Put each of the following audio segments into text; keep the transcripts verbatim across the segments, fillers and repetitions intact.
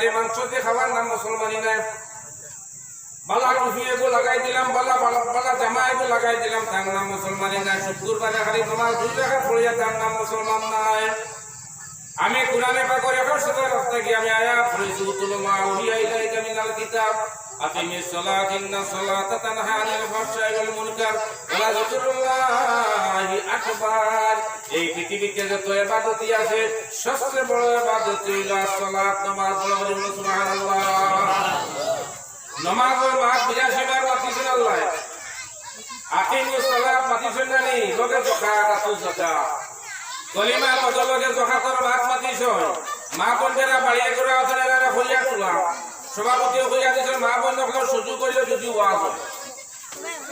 মাংস দি খাওয়ার নাম মুসলমানি নায়। বালা টুপি এগু লাগাই দিলাম, বালা, বালা, বালা জামা এগু লাগাই দিলাম, তার নাম মুসলমানি নায়। শুক্রবারে খালি নমাজ দুই রাকাত পড়িয়া, তার নাম মুসলমান নায়। আমি কোরআনে পাকর একুশ নম্বর আয়াত থাকি আমি আয়াত পড়ছি, "উতলু মা উহিয়া ইলাইকা মিনাল কিতাব, আকিমিস সালাতা ইন্নাস সালাতা তানহা আনিল ফাহশাই ওয়াল মুনকার, ওয়ালা যিকরুল্লাহি আকবার।" এই পৃথিবীতে যত ইবাদতই আছে, সবচেয়ে বড় ইবাদত হইল সালাত, নমাজ। বড় করি বলুন সুবহানাল্লাহ। নমাজর মাত বিরাশি বার মাতিছইন আল্লায়। আকিমুস সালাত মাতিছইন না নি? লগে যাকাত, আতু যাকাত। কলিমার লগে লগে যাকাতর মাত মাতিছইন। মা বোন যেরা বাড়িয়ে করে আছইন, এরারে কইয়া তুলা। সভাপতিয়ে কইয়া দিছইন, মা বোন অকলর সুযোগ অইলে যদি ওয়াজ অয়।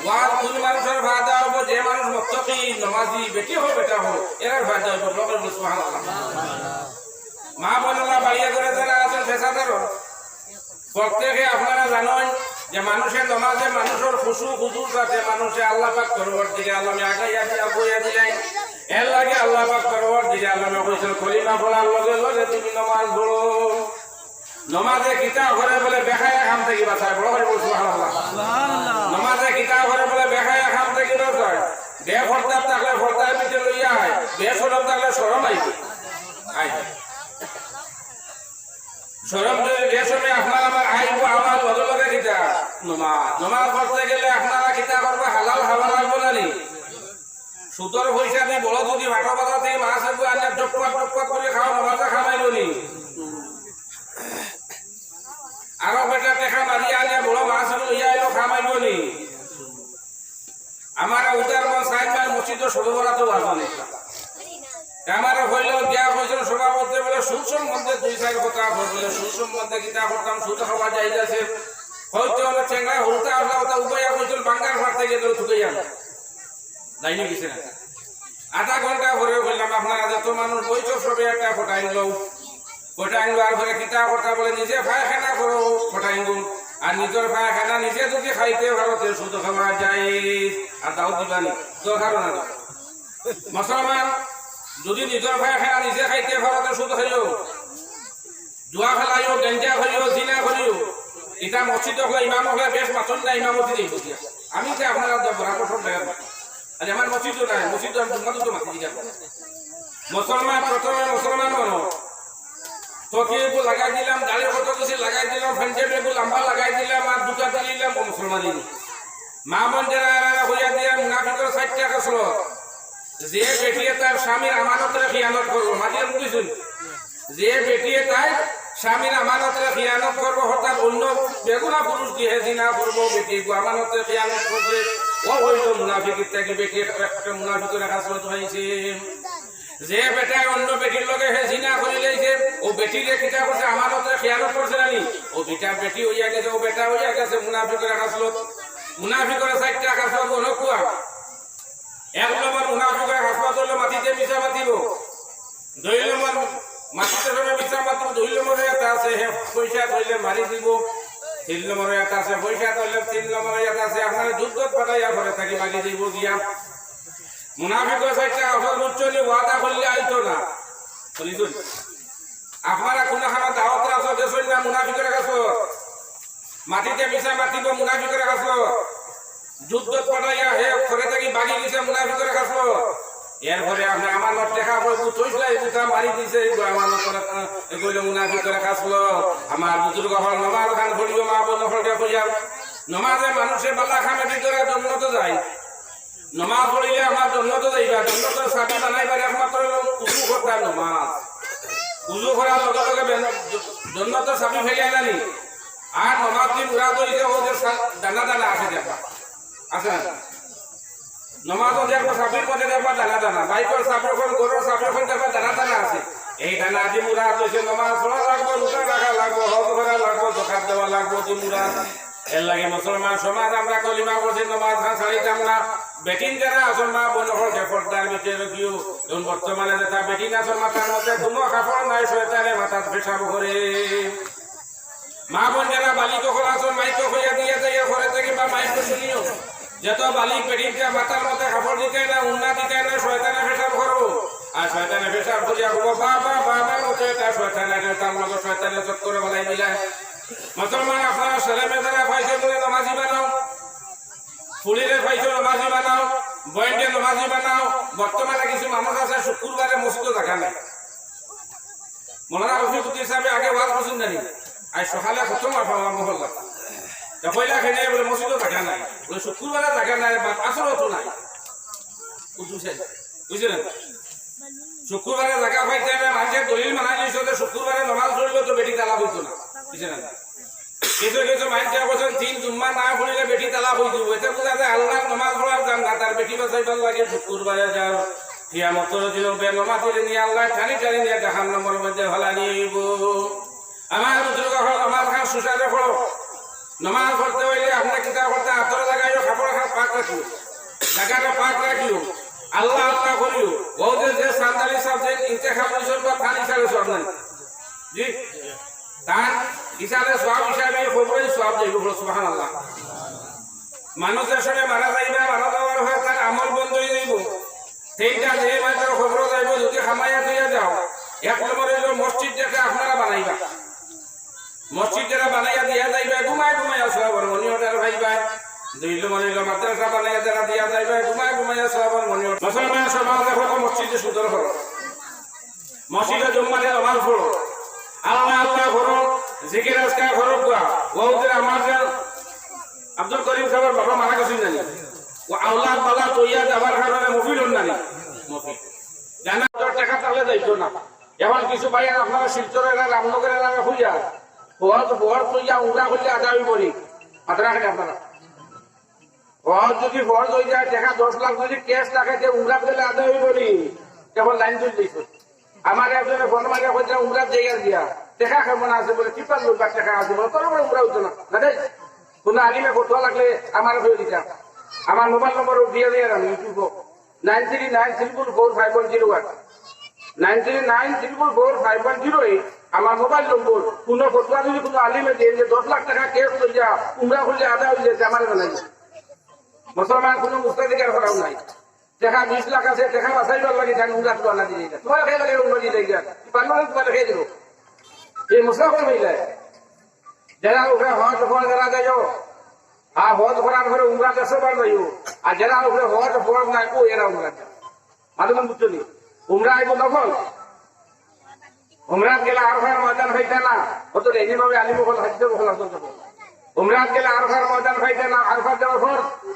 ওয়াজ কোন মানুষর ফায়দা অইবো? যে মানুষ মুত্তাকি, নমাজি, বেটি হোক, বেটা হোক, এরার ফায়দা অইবো। বড় করি বলুন সুবহানাল্লাহ। মা বোন অকল বাড়িয়ে করে যেরা আছইন, পেশাদার, প্রত্যেকে আপনারা জানইন যে মানুষে নমাজে মানুষর খুশু খুজুর সাথে মানুষে আল্লাহ পাক পরওয়ারদিগারে আলমে আগাইয়া দিয়া বইয়া দিলাইন। এর লাগি আল্লাহ পাক পরওয়ারদিগারে আলমে কইছইন, "কলিমা পড়ার লগে লগে তুমি নমাজ পড়ো।" নমাজে কিতা করে বলে বেহায়া কাম থাকি বাঁচায়। বড় করি বলুন সুবহানাল্লাহ। নমাজে কিতা করে বলে বেহায়া কাম থাকি বাঁচায়। বেপর্দা থাকলে পর্দার ভিতরে লইয়া আয়, বেশরম থাকলে শরম আইবো। আয়। শরম যদি যে সময় আপনার আমার আইবো, আমার লগে লগে কিতা? নমাজ। নমাজ পড়তে গেলে আপনারা কিতা করবা? হালাল খাওয়া লাগবো না নি? সুদর পয়সা দি বড় যদি ভাটো বাজার থাকি মাছ এগু আনিয়া টকপাক টকপাক করি খাও, নমাজে কাম আইবো নি? আরো বেটা টেকা মারিয়া আনিয়া বড় মাছ এগু লইয়া আইলো, কাম আইবো নি? আমার উদার মন সাইড মাইল মসজিদর সবে বরাতে ওয়াজ অইছে। আমারে কইলো, গিয়া কইছইন সভাপতি বলে, সুদ সম্বন্ধে দুই চাইর কথা কই বলে, সুদ সম্বন্ধে কিতা করতাম, সুদ খাওয়া জায়েজ আছে। কইতে অনেক চেংড়া হুরুতা আসলা, ওটা উবাইয়া কইছইন, বাঙ্গার ফাড়তে গিয়ে ধরে ঠুকে যান। যাইনি গেছে না। আধা ঘন্টা পরে কইলাম, আপনারা যত মানুষ বইছো সবে একটা ফটাইন লও। ফটাইন লওয়ার পরে কিতা করতা বলে, নিজে পায়খানা করো ফটাইন গুন। আর নিজর পায়খানা নিজে যদি খাইতে পারো, তে সুদ খাওয়া জায়েজ। আর দাও দিবানি, দরকার না। মুসলমান, যদি নিজর পায়খানা নিজে খাইতে পারো, তে সুদ খাইও। জুয়া খেলাইও, গাঞ্জা খাইও, জিনা করিও। ইটা মসজিদ অকলে, ইমাম অকলে বেশ মাতইন না, ইমামতি দেই বুঝিয়া। আমি যে আপনারা বরাবর সব বেয়ার মাতি। আরে আমার মসজিদও নাই, মসজিদ আমি জুম্মাত তো মাতি দিলাম। মুসলমান, প্রথমে মুসলমান হলো। টুপি এগু লাগাই দিলাম, দাড়ি কত কিছু লাগাই দিলাম, পাঞ্জাবি এগু লম্বা লাগাই দিলাম, আর দুটা দিলাম, ও মুসলমানি নি। মা বোন যেরা এরা হইয়া দিয়া মুনাফিকর চাইরটা খাসলত। যে বেটিয়ে তার স্বামীর আমানতরে খিয়ানত করবো, মাঝে বুঝছইন? যে বেটিয়ে তার স্বামীর আমানতরে খিয়ানত করবো, অর্থাৎ অন্য বেগুনা পুরুষ দিয়া জিনা করবো, বেটি এগু আমানতরে খিয়ানত করছে, ও অইলো মুনাফিক। ইত্যাদি বেটি একটা মুনাফিকর খাসলত অইছে। যে বেটায় অন্য বেটির লগে হে জিনা করিলাইছে, ও বেটিরে কিতা করছে? আমানতরে খিয়ানত করছে না নি? ও বেটা বেটি অইয়া গেছে, ও বেটা অইয়া গেছে মুনাফিকর খাসলত। মুনাফিকর চাইরটা খাসলত অইলো কুয়া। এক নম্বর মুনাফিকর খাসলত অইলো মাতিতে মিছা মাতিবো। দুই নম্বর মাতিতে সময় মিছা মাতিবো। দুই নম্বরে এটা আছে, হে পয়সা থইলে মারি দিবো। তিন নম্বরে এটা আছে, পয়সা থইলে, তিন নম্বরে এটা আছে, আপনারে যুদ্ধত পাঠাইয়া ঘরে থাকি মারি দিবো গিয়া। মুনাফিকর চাইরটা খাসলত বুঝছইন নি? ওয়াদা করলে আইতো না। শুনছইন? আপনারা কুনু খানো দাওয়াত আছো, গেছইন না মুনাফিকর খাসলত। মাতিতে মিছা মাতিবো মুনাফিকর খাসলত। যুদ্ধত পাঠাইয়া হে ঘরে থাকি ভাগি গেছে মুনাফিকর খাসলত। এরপরে আপনে আমানত টেকা কই বুঝছইন না, এই বুঝা মারি দিছে, এই আমানত, এগু অইলো মুনাফিকর খাসলত। আমার বুজুর্গ অকল নমাজ খান পড়িও, মা বোন অকলরে কইয়ার। নমাজে মানুষে বালা কামে ভিতরে জন্নতো যায়। নমাজ পড়িলে আমরা জন্নতো যাইবা, জন্নতর চাবি বানাইবার একমাত্র অইলো উজু করতা নমাজ। উজু করার লগে লগে বেন-, জন্নতর চাবি পাইলায় না নি? আর নমাজ দি মুরাদ অইছে ও যে সা-, দানা দানা আছে দেখবা। আছে না? নমাজও দেখবা চাবির মধ্যে দেখবা দানা দানা। বাইকর চাবি অখন, ঘরর চাবি অখন দেখবা দানা দানা আছে। এই দানা দি মুরাদ অইছে নমাজ পড়া লাগবো, রোজা রাখা লাগবো, হজ করা লাগবো, যাকাত দেওয়া লাগবো, দি মুরাদ। এর লাগি মুসলমান সমাজ আমরা কলিমা পড়ছি, নমাজ খান ছাড়িতাম না। বেটিন যেরা আছইন মা বোন অকল পর্দার ভিতরে রাখিও। এখন বর্তমানে যেতা বেটিন আছইন মাথার মধ্যে কুনু কাপড় নাই, শয়তানে মাথাত পেশাব করে। মা বোন যেরা বালিক অকল আছইন, মাইক কইয়া দিয়া যাইয়া ঘরে থাকি বা মাইক শুনিও। যত বালিক বেটিন মাথার মধ্যে কাপড় দিতে না, উন্না দিতে না, শয়তানে পেশাব করবো। আর শয়তানে পেশাব করিয়া কইবো, "বাবা, বাবা, এটা শয়তান, এটা তার লগে শয়তানের চক্করে বানাই দিলা। মুসলমান, আপনারা ছেলে মেয়েরা পাইছো, তোমরা নামাজি বানাও, ফুড়িরে পাইছো নামাজি বানাও, বইনরে নামাজি বানাও। বর্তমানে কিছু মানুষ আছে শুক্রবারে মসজিদো জাগা নাই। মৌলানা রফিকুদ্দিন সাহেব আগে ওয়াজ করছেন জানি, আজ সকালে খতম আর পাওয়া মহল্লা। তা পয়লা খেয়ে বলে মসজিদও জাগা নাই, বলে শুক্রবারে জাগা নাই, বা আসরও তো নাই। বুঝছেন? বুঝলেন? শুক্রবারে জাগা পাইতে হবে, মাঝে দলিল মানা দিয়েছে যে শুক্রবারে নামাজ পড়লে তো বেটি তালাক হইতো না। বুঝলেন? কিছু কিছু মাইনষে বলছেন তিন জুম্মা না পড়লে বেটি তালাক হইতো। এতে বোঝা যায় আল্লাহর নামাজ পড়ার জান্নাত আর বেটি বাঁচাইবার লাগে শুক্রবারে যাও। কিয়ামতের দিন বেনামাজিরে নিয়ে আল্লাহ টানি টানি নিয়ে জাহান্নামের মধ্যে ফালানি হইব। আমার বুজুর্গ অকল, নামাজ খান সুসারে পড়ো। নামাজ পড়তে হইলে আপনার কিতাব পড়তে আতর লাগাইও, কাপড় খান পাক রাখিও, জাগাটা পাক রাখিও, আল্লাহ আল্লাহ করিও। ও যে, যে সান্দালি সাহেব যে ইন্তেখাব হইছেন বা থানি সাহেব সব নাই। জি, তার হিসাবে সব হিসাবে খবরই সব যাইব, বলো সুবহানাল্লাহ। মানুষ যে সময় মারা যাইবা, মারা যাওয়ার হয় তার আমল বন্ধ হয়ে যাইব। তিনটা যে মাত্র খবর যাইব, যদি হামাইয়া দিয়া যাও, এক নম্বর হইল মসজিদ যেটা আপনারা বানাইবা, মসজিদ যেটা বানাইয়া দিয়া যাইবা, ঘুমায় ঘুমায় সবর মনি অর্ডার পাইবা। দুই নম্বর হইল মাদ্রাসা বানাইয়া যারা দিয়া যাইবা, ঘুমায় ঘুমায় সবর মনি অর্ডার। মুসলমান সমাজ এখন মসজিদে সুন্দর করো, মসজিদে জুম্মাতে নামাজ পড়ো, আল্লাহ আল্লাহ করো, জিকির আজকার করো। ওদের আমার যে আব্দুল করিম সাহেবের বাবা মারা গেছেন জানি, ও আওলাদ বালা তৈয়া যাবার কারণে মফিল হন না নি। মফিল। জানা ওদের টাকা তাহলে যাইতো না। এখন কিছু ভাই আপনারা শিলচরের আর রামনগরের আর হইয়া, হজ, হজ তৈয়া উমরা করলে আদায় হইব নি। মাত্রা খালি আপনারা। হজ যদি ফরজ হয়ে যায়, টাকা দশ লাখ যদি ক্যাশ রাখে, যে উমরাত গেলে আদায় হইব নি। এখন লাইন তুলতেছে। আমার একজনে ফোন মারিয়া কইছে, "উমরাত যাইয়া দিয়া, টাকা কেমন আছে?" বলে, "কি পারলো বা টাকা আছে?" বলে, "তোর উপরে উমরা হইতো না, না রে।" কোনো আলিমে ফতোয়া লাগলে আমার হয়ে দিতাম। আমার মোবাইল নম্বর দিয়ে দিয়ে আমি YouTube nine three nine triple four five one zero one, nine three nine triple four five one zero eight. আমার মোবাইল নম্বর। কোনো ফতোয়া যদি কোনো আলিমে দেন যে দশ লাখ টাকা ক্যাশ লইয়া উমরা করলে আদায় হয়ে যেতে আমার জানাই। মুসলমান কোনো মুস্তাদিকার করাও নাই। টাকা বিশ লাখ আছে, টাকা বাঁচাইবার লাগি তাই উমরা তো আনা দিয়ে যায়। তোমার খেয়ে লাগে উমরা দিয়ে যায়। পারলো না তোমার খেয়ে দিল। এই মুসাফির হয়ে যায়। যারা ওখানে হজ ফরজ যারা যাইও, আর হজ করার পরে উমরা দেশে বার যাইও, আর যারা ওখানে হজ ফরজ নাই, ও এরা উমরা যায়। মালুম বুঝছো নি? উমরা আইব নফল। উমরাত গেলে আরফার ময়দান হইতে না, অত রেডি ভাবে আলিম বকল, হাজির বকল, আসল বকল। উমরাত গেলে আরফার ময়দান হইতে না, আরফার যাওয়া ফরজ।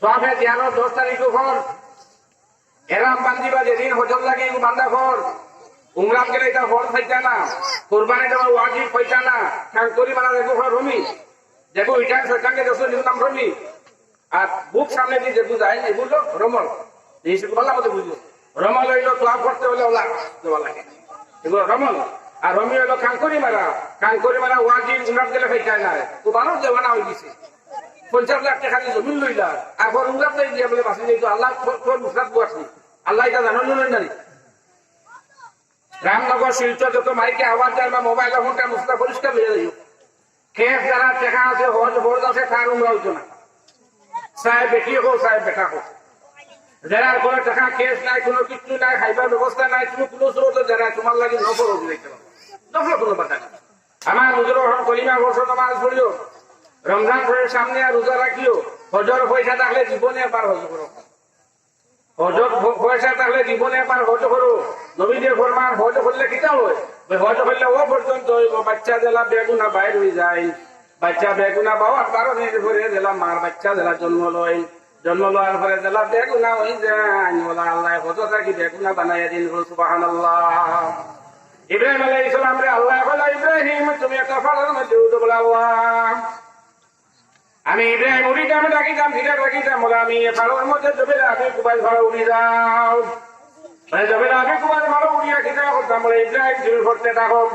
তবে জিয়ারত দশ তারিখ ফরজ। এরাম বান্ধিবা যেদিন হজর লাগে, এগু বান্ধা ফরজ। উমরাত গেলে এটা ফরজ হইতে না, কোরবানি দেওয়া ওয়াজিব হইতে না। কারণ করি মারা দেখবো ফরজ রমি, দেখবো এটা শয়তানকে দেখছো, নিজের নাম রমি। আর বুক সামনে দিয়ে যেগু যায়, এগুলো রমল। এই হিসেবে ভালো মতো বুঝবো। রমল হইলো তোয়াফ করতে হলে ওলা দেওয়া লাগে। এগুলো রমল। আর রমি হইলো কাঙ্করি মারা। কাঙ্করি মারা ওয়াজিব, উমরাত গেলে খাইতে হয় না। ও বারো দেওয়ানা হয়ে গেছে। পঞ্চাশ লাখ টাকা দিয়ে জমিন লইলা। আর পর উমরাত যাই গিয়া বলে, "বাসি যাই তো আল্লাহ, তোর, তোর মুসরাত বুয়াসি।" আল্লাহ এটা জানানো নয় না রে। রামনগর, শিলচর যত মাইকে আওয়াজ যায় বা মোবাইল ফোনটা মুসরা পরিষ্কার হয়ে যাইও। কেস যারা টেকা আছে, হজ ফরজ আছে, তার উমরা হইতো না। সাহেব বেটি হোক, সাহেব বেটা হোক, যারা কোনো টাকা কেস নাই, কোনো কিচ্ছু নাই, খাইবার ব্যবস্থা নাই, তুমি কোনো স্রোত যারা তোমার লাগে নফল হজে যাইতে পারো, নফল কোনো বাধা নেই। আমার হুজুর এখন কলিমা বর্ষ নামাজ পড়িও, রমজান পরে সামনে আর রোজা রাখিও, হজর পয়সা থাকলে জীবনে একবার হজ করো। হজর প-, পয়সা থাকলে জীবনে একবার হজ করো। নবীজির ফরমান, হজ করলে কিতা হয়? ওই হজ করলে ও পর্যন্ত হইব, বাচ্চা যেলা বেগুনা বাইর হয়ে যায়, বাচ্চা বেগুনা বাবার কারণে পরে যেলা মার বাচ্চা যেলা জন্ম লয়, জন্ম লওয়ার পরে যেলা বেগুনা হয়ে যায়, ওলা আল্লাহ হজ থাকি বেগুনা বানাইয়া দিন। সুবহানাল্লাহ। ইব্রাহিম আলাইহিস সালামরে আল্লাহ বলে, "ইব্রাহিম, তুমি একটা পাহাড়ের মধ্যে উঠো," বলে, "আল্লাহ, আমি ইব্রাহিম উড়িতাম, ডাকিতাম, কিতা ডাকিতাম?" বলে, "আমি এ পাহাড়ের মধ্যে জবেল আবি কুবাইল পাহাড়ে উড়ি যাও।" মানে জবেল আবি কুবাইল পাহাড়ে উড়িয়া কিতা করতাম? বলে, "ইব্রাহিম, তুমি পড়তে থাকো।"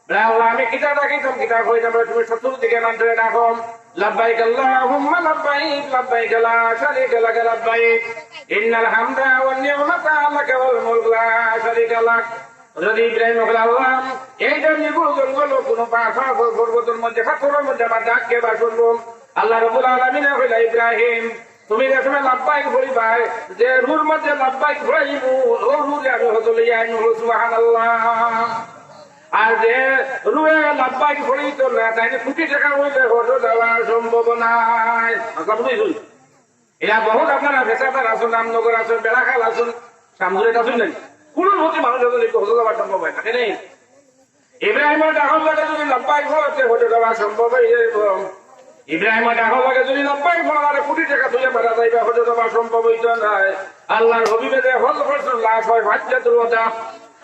বলে, "আল্লাহ, আমি কিতা ডাকিতাম, কিতা কইতাম?" বলে, "তুমি চতুর্দিকে মানুষরে ডাকো, লাব্বাইক আল্লাহুম্মা লাব্বাইক, লাব্বাইক লা শারিকা লাকা লাব্বাইক, ইন্নাল হামদা ওয়ান নি'মাতা লাকা ওয়াল মুলক লা শারিকা লাক।" হযরত ইব্রাহিম বলে, "আল্লাহ, এই যে নিগুড় জঙ্গল, কোনো পাহাড়, পাহাড়, পর্বতের মধ্যে, পাথরের মধ্যে আমার ডাক কে বা শুনবো?" আল্লাহ রাব্বুল আলামিনে কইলা, "ইব্রাহিম, তুমি যে সময় লাব্বাইক পড়িবায়, যে রুর মধ্যে লাব্বাইক পড়াইমু, ও রুরে আমি হজো লইয়া আইমু, সুবহানাল্লাহ। আর যে রুয়ে লাব্বাইক পড়িত না, তাইলে কোটি টেকা অইলে হজো যাওয়া সম্ভব নায়। কথা বুঝছইন? এরা বহুত আপনারা ফেসাদার আছইন, রামনগর আছইন, বেড়াখাল আছইন, শামগুড়েট আছইন নাই? কুনুর মতে মানুষ আছইন, একটু হজো যাওয়া সম্ভব অয় না, কেনে? ইব্রাহিমর ডাকর লগে যদি লাব্বাইক পড়ে, তে হজো যাওয়া সম্ভব অই যাইবো। ইব্রাহিমর ডাকর লগে যদি লাব্বাইক পড়ে, আরে কোটি টেকা তুইয়া মারা যাইবা, হজো যাওয়া সম্ভব অইতো নায়। আল্লাহর হাবিবে যে হজ করছইন, লাশ অয় হাজ্জাতুল ওয়াদা।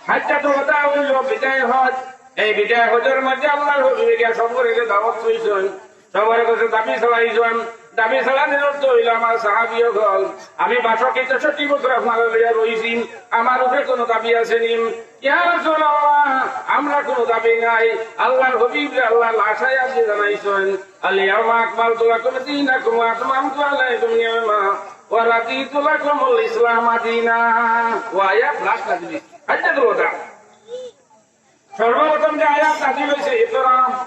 হাজ্জাতুল ওয়াদা অইলো বিদায় হজ। এই বিদায় হজর মধ্যে আল্লাহর হাবিবে গিয়া সবরে গিয়া দাওয়াত কইছইন। সবর কাছে দাবি ছাড়াইছইন। দাবি ছাড়ানির অর্থ অইলো, আমার সাহাবী অকল, আমি বাষট্টি তেষট্টি বছর আপনারে লইয়া রইছি, আমার উপরে কুনু দাবি আছে নি? ইয়া রাসূলুল্লাহ, আমরা কুনু দাবি নাই। আল্লাহর হাবিবরে আল্লায় লাশ আয়াত দিয়া জানাইছইন, "আল ইয়াউমা আকমালতু লাকুম দীনাকুম ওয়া আতমামতু আলাইকুম নি'মাতি ওয়া রাদিতু লাকুমুল ইসলামা দীনা।" ও আয়াত লাশ নাজিল অইছে। হাজ্জাতুল ওয়াদা। সর্বপ্রথম যে আয়াত নাজিল অইছে, ইকরা,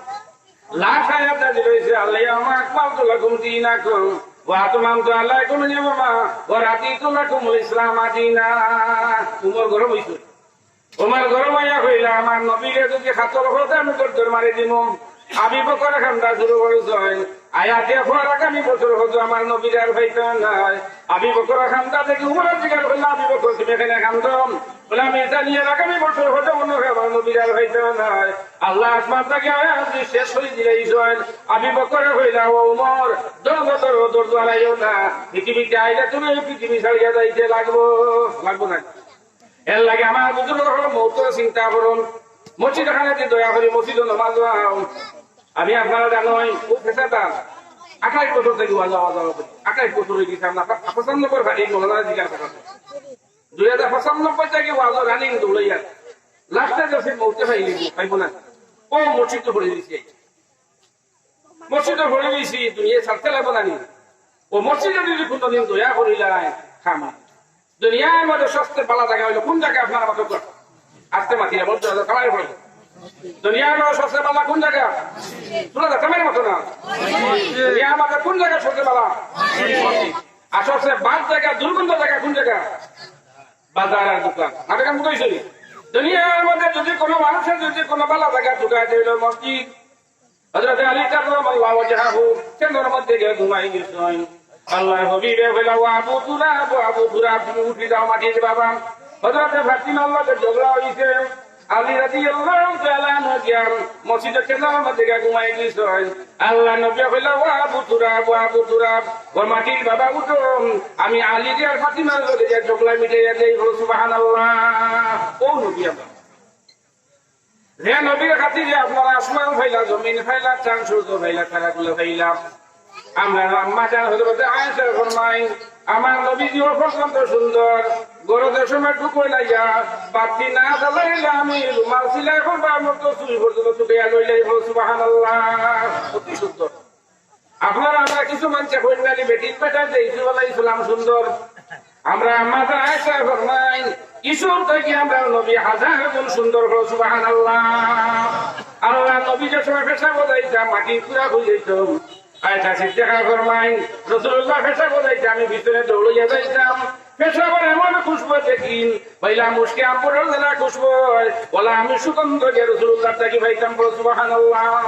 লাশ আয়াত নাজিল অইছে, "আল ইয়াউমা আকমালতু লাকুম দীনাকুম ওয়া আতমামতু আলাইকুম নি'মাতি ওয়া রাদিতু লাকুমুল ইসলামা দীনা।" উমর গরম অইছে। উমর গরম অইয়া কইলা, "আমার নবীরে যদি কাতল করতে আমি গর্দন মারি দিমু।" আবু বকর কান্দা শুরু করছইন, আয়াতে পড়ার আগামী বছর হজো আমার নবীরে আর পাইতাম নায়। আবু বকর কান্দা দেখি উমরে জিজ্ঞাসা করলা, "আবু বকর, তুমি কেনে কান্দো?" বলে, "আমি জানি এর আগামী বছর হজো মনে অয় আমার নবীরে আর পাইতাম নায়।" আল্লায় আসমান থাকি আয়াত শেষ করি দিলাইছইন। আবু বকরে কইলা, "ও উমর, ধৈর্য ধরো, ধৈর্য হারাইও না। পৃথিবীতে আইলে তুমি এই পৃথিবী ছাড়িয়া যাইতে লাগবো, লাগবো না?" এর লাগি আমার বুজুর্গ অকল, মউতর চিন্তা করইন। মসজিদ খানাত দয়া করি মসজিদো নমাজ পড়াও। আমি আপনারা জানইন, ও ফেসাদার আঠাইশ বছর থাকি ওয়াজ, ওয়াজ, ওয়াজ করি। আঠাইশ বছর অই গেছে, আমরা পঁচানব্বই পারি, মৌলানা জিজ্ঞাসা করইন। দুই হাজার পঁচানব্বই থাকি ওয়াজ রানিং দৌড়াইয়া। লাস্টে যাইছে মউতে পাইলিবো, পাইবো না। ও মসজিদো পড়ি রইছে। মসজিদো পড়ি রইছি, দুনিয়া ছাড়তে লাগবো না নি? ও মসজিদে যদি কুনুদিন দয়া করিলায়, খামা। দুনিয়ার মধ্যে সবচেয়ে ভালা জাগা অইলো কুন জাগা আপনারা মনে করইন? আস্তে মাতিয়া বলতে হবে, সবাই বলবো। দুনিয়ার মধ্যে সবচেয়ে ভালা কুন জাগা? তোমরা তো কামের মতো না। দুনিয়ার মধ্যে কুন জাগা সবচেয়ে ভালা? আর সবচেয়ে বাদ জাগা, দুর্গন্ধ জাগা কুন জাগা? বাজার আর দোকান। আর এখানে কোথায় শুনি? দুনিয়ার মধ্যে যদি কোনো মানুষের যদি কোনো ভালা জাগা ঢুকাইতে অইলো মসজিদ, হযরত আলী কাররামাল্লাহু ওয়াজহাহু কেন্দ্রর মধ্যে গিয়া ঘুমাই গেছইন। আল্লাহর হাবিবে কইলা, "ও আবু তুরাব, ও আবু তুরাব, তুমি উঠি যাও মাটির বাবা।" হযরত ফাতিমার লগে ঝগড়া অইছে। আলী রাদিয়াল্লাহু তাআলা আনহু গিয়া মসজিদর কেন্দ্রর মধ্যে গিয়া ঘুমাই গেছইন। আল্লাহর নবী কইলা, "ও আবু তুরাব, ও আবু তুরাব, ও মাটির বাবা উঠো, আমি আলী আর ফাতিমার লগে গিয়া ঝগড়া মিটাইয়া দেই।" বলো সুবহানাল্লাহ। ও নবী আমার। যে নবীর খাতিরে আপনারা আসমান পাইলা, জমিন পাইলা, চান সূর্য পাইলা, তারাগুলা পাইলা। আমরার আম্মা জান হযরতে আয়েশা ফরমাইন, আমার নবীজি অপর্যন্ত সুন্দর, ঘরো যে সময় ঢুকইন আইয়া, বাতি না জ্বালাইলে আমি রুমাল সিলাই করবার মতো সুই পর্যন্ত ছুটাইয়া লইলাই, বলো সুবহানাল্লাহ। অতি সুন্দর। আপনারা আমরা কিছু মানষে কইন না নি, বেটিন বেটা যে ইউসুফ আলাইহিস সালাম সুন্দর। আমরার আম্মা জান আয়েশা ফরমাইন, ইউসুফ থাকি আমরার নবী হাজার গুণ সুন্দর, বলো সুবহানাল্লাহ। আল্লাহর নবী যে সময় পেশাবো যাইতা, মাটি পুরা অই যাইতো। আয়েশা সিদ্দিকা ফরমাইন, রাসূলুল্লাহ পেশাবো যাইতা, আমি পিছনে দৌড়াইয়া যাইতাম। পেশাবর এমন খুশবু দেখি, পয়লা মুশকে আম্বরর যেলা খুশবু অয়, অউলা আমি সুগন্ধ গিয়া রাসূলুল্লাহ থাকি পাইতাম, বলো সুবহানাল্লাহ।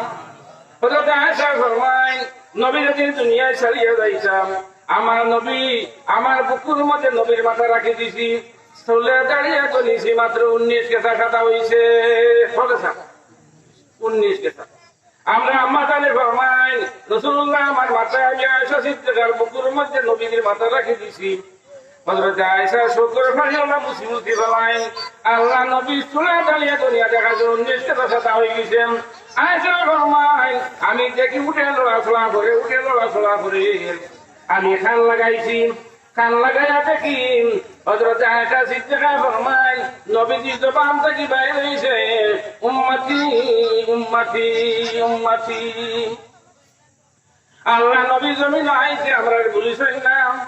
হযরত আয়েশা ফরমাইন, নবী যদি দুনিয়া ছাড়িয়া যাইতা, আমার নবী, আমার বুকুর মধ্যে নবীর মাথা রাখি দিছি, চুলে দাড়িয়ে গনিছি মাত্র উনিশ গেছা সাদা অইছে। কত গেছা? উনিশ গেছা। আমরার আম্মা জানে ফরমাইন, রাসূলুল্লাহ আমার মাথায়, আমি আয়েশা সিদ্দিকার বুকুর মধ্যে নবীজির মাথা রাখি দিছি। হযরত আয়েশা চউখর পানি অউলা মুছি মুছি ফালাইন। আল্লাহর নবী চুলে দাড়িয়ে গনিয়া দেখা যায় উনিশ গেছা সাদা অই গেছইন। আয়েশা ফরমাইন, আমি দেখি উটে লড়াচড়া করে, উটে লড়াচড়া করে। আমি কান লাগাইছি, কান লাগাইয়া দেখি, হযরত আয়েশা সিদ্দিকা ফরমাইন, নবীজির জবান থাকি বাইর অইছে, "উম্মতি, উম্মতি, উম্মতি।" আল্লাহর নবী জমিনো আইতে আমরারে ভুলিছইন না,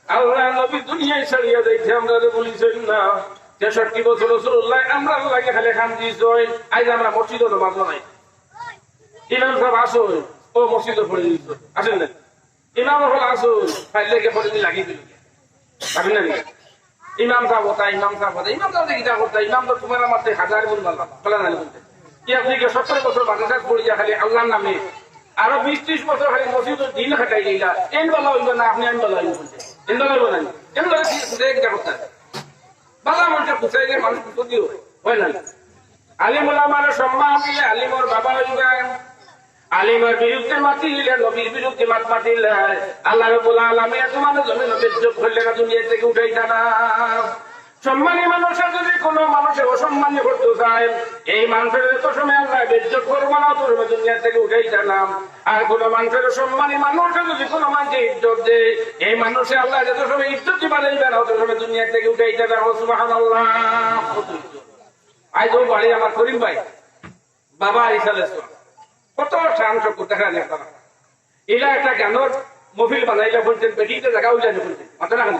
আল্লাহর নবী দুনিয়া ছাড়িয়া যাইতে আমরারে ভুলিছইন না। তেষট্টি বছর রাসূলুল্লাহ আমরার লাগি খালি কান্দিছইন। আইজ আমরা মসজিদো নমাজ নাই, ইমাম সাব আছইন, অউ মসজিদো পড়ি রইছইন, আছইন না? ইমাম অকল আছইন, পারলে গিয়া পরের দিন লাগি দিল। পারবেন না নি? ইমাম সাব অতা, ইমাম সাব অতা, ইমাম সাব কিতা করতা? ইমাম তো তুমার আমার থাকি হাজার গুণ ভালা, ভালা না নি বলতে? কি আপনি কি সত্তর বছর মাদ্রাসাত পড়িয়া খালি আল্লাহর নামে, আরো বিশ ত্রিশ বছর খালি মসজিদো দিন খাটাই দিলা, এন ভালা অইবো না, আপনি আমি ভালা অইবো বলতে? এন ভালা অইবো না নি? এন ভালা কি, কিতা করতা? ভালা মানুষরে খুঁচাইলে মানুষ খুঁজো দিও, অয় না নি? আলিম উলামারে সম্মান দিলে আলিমর বাবা অইবা। আলিমর বিরুদ্ধে মাতিলে, নবীর বিরুদ্ধে মাত মাতিলে, আল্লাহ রাব্বুল আলামিন তোমার জমিন বেইজ্জত করলে না, দুনিয়া থাকি উঠাইতা না। সম্মানী মানুষরে যদি কোনো মানুষে অসম্মানী করতে চায়, এই মানুষরে যত সময় আল্লাহ বেইজ্জত করবো না, অত সময় দুনিয়া থাকি উঠাইতা না। আর কোনো মানুষরে সম্মানী মানুষরে যদি কোনো মানুষে ইজ্জত দেয়, এই মানুষরে আল্লাহ যত সময় ইজ্জত দিবা না, অত সময় দুনিয়া থাকি উঠাইতা না। সুবহানাল্লাহ। আইজ অউ বাড়ি আমার করিম ভাই, বাবা আইসালে কত শান শকুর দেখা যায় আপনারা। ইলা একটা গানর মহফিল বানাইলা বলছেন, বেটিতে জাগা অইলা না বলছেন, মাথা রাখেন।